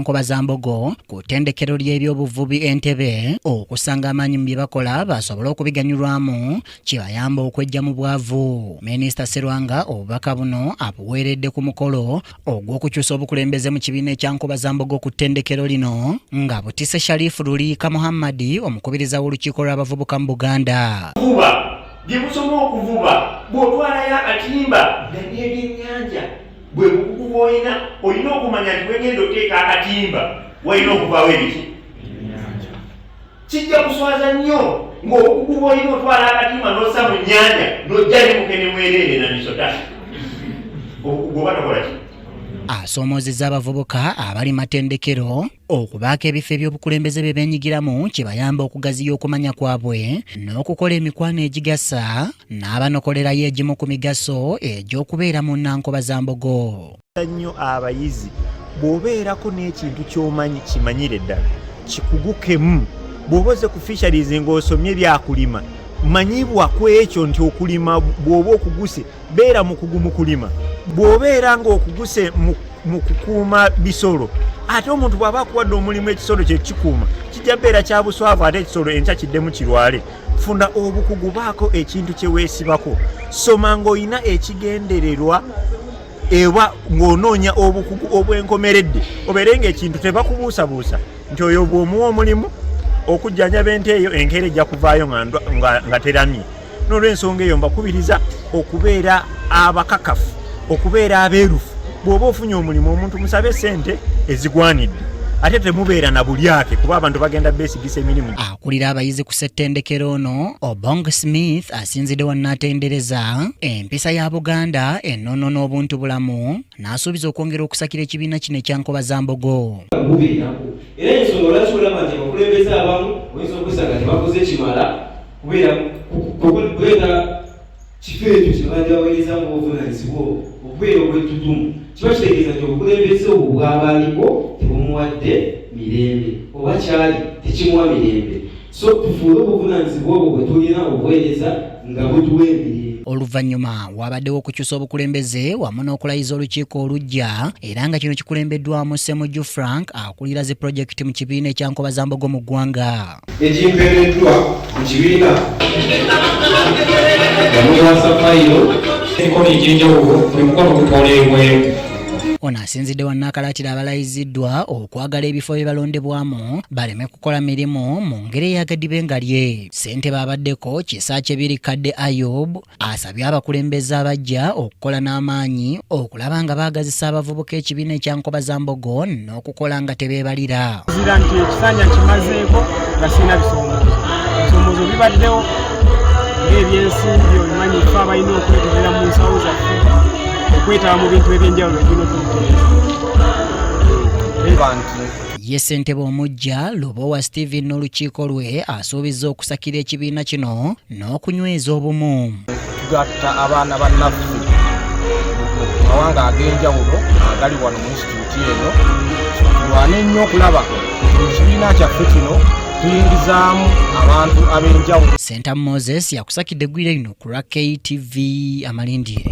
Nkobazambogo ku ttendekero ly'ebyobuvubi e Ntebe okusanga amaanyi mu bye bakola basobole okubiganyulwamu kibayamba okweggya mu bwavu. Minisita Serwanga obubaka buno abuweeredde ku mukolo ogw'okukyusa obukulembeze mu kibiina ekya Nkobazambogo ku ttendekero lino nga butise Sharifu Luliika Muhammadi omukubiriza w'olukiiko lw'abavubuka mu Buganda. Kuba bye musoma okuvuba bw'otwalayo akatimba nga n'ebyennyanja bwe bukugu bw'olina olina okumanya nti wegenda oteeka akatimba walina okuvaawo ebiki kijja kuswaza nnyo ng'obukugu bw'olina otwala akatimba n'ossa mu nnyanja n'ojja ne mukene mwereere na misota obukugu oba tokola ki. Asoomoozezza abavubuka abali matendekero okubaako ebifo eby'obukulembeze bye beenyigiramu kibayamba okugaziya okumanya kwabwe n'okukola emikwano egigasa n'abanokolerayo egimu ku migaso egy'okubeera mu Nankobazambogo. Nnyo abayizi bw'obeerako n'ekintu ky'omanyi kimanyire ddala kikugukemu. Bw'oba oze ku fisheries ng'osomye byakulima manyibwa ku ekyo nti okulima bw'oba okuguse beera mukugu mu kulima bw'obeera ng'okuguse mu kukuuma bisolo ate omuntu bw'aba akuwadde omulimu ekisolo kye kikuuma kijja beera kya buswavu ate ekisolo enkya kiddemu kirwale. Funa obukugu baako ekintu kye weesibako soma ng'olina ekigendererwa eba ng'onoonya obukugu obwenkomeredde obeere ng'ekintu tebakubuusabuusa nti oyo bw'omuwa omulimu okujjanjaba ente eyo enkeera ejja kuvaayo nga teramye. N'olw'ensonga eyo mbakubiriza okubeera abakakafu, okubeera abeerufu. Bw'oba ofunye omulimu omuntu musabe ssente ezigwanidde ate temubeera na bulyake kuba abantu bagenda beesigisa emirimu. Akulira abayizi ku ssettendekero ono Obong Smith asinzidde wano n'atendereza empisa ya Buganda, ennono n'obuntu bulamu n'asuubiza okwongera okusakira ekibiina kino ekya Nkobazambogo. Gubeerako era ensonga lwaki olaba nti abakulembeze abamu oyinza okwesanga tebakoze kimala kubeera kuleeta kifo ekyo kye babadde baweerezamu obuvunaanyizibwa obwo okubeera obw'ettutumu kiba kitegeeza nti obukulembeze obwo bw'aba aliko tebumuwadde mirembe oba kyali tekimuwa mirembe so tufuule obuvunaanyizibwa obwo bwe tulina obuweereza nga butuwa emirembe. Oluvannyuma waabaddewo okukyusa obukulembeze wamu n'okulayiza olukiiko oluggya era nga kino kikulembeddwamu Ssemujju Frank akulira zi pulojekiti mu kibiina ekya Nkobazambogo mu ggwanga. Egimpeereddwa mu kibiina yamukwasa fayiro emikono egy'enjawulo buli mukono gutoolebwemu. Ono asinzidde wano n'akalaatira abalayiziddwa okwagala ebifo bye balondebwamu baleme kukola mirimu mu ngeri ey'agadibe ngalye. Ssentebe abaddeko Kisaakye Birikadde Ayub asabye abakulembeze abaggya okukola n'amaanyi okulaba nga baagazisa abavubuka ekibiina ekya Nkobazambogo n'okukola nga tebeebalira. Zira nti ekisanja nkimazeeko nga sirina bisoomoozo. Ebisoomoozo bibaddewo ng'ebyensimbi obimanyi ffe abalina okwetolera mu nsawo zaffe okwetaba mu bintu eby'enjawulo ebirina otutereeza. Ye ssentebe omuggya Lubowa Steven n'olukiiko lwe asuubizza okusakira ekibiina kino n'okunyweza obumu. Tugatta abaana bannaffe mu mawanga ag'enjawulo agali wano mu institute eno tulwane nnyo okulaba nti mu kibiina kyaffe kino tuyingizaamu abantu ab'enjawulo. Ssentamu Moses yakusakidde eggwire lino ku lwa KTV Amalindire.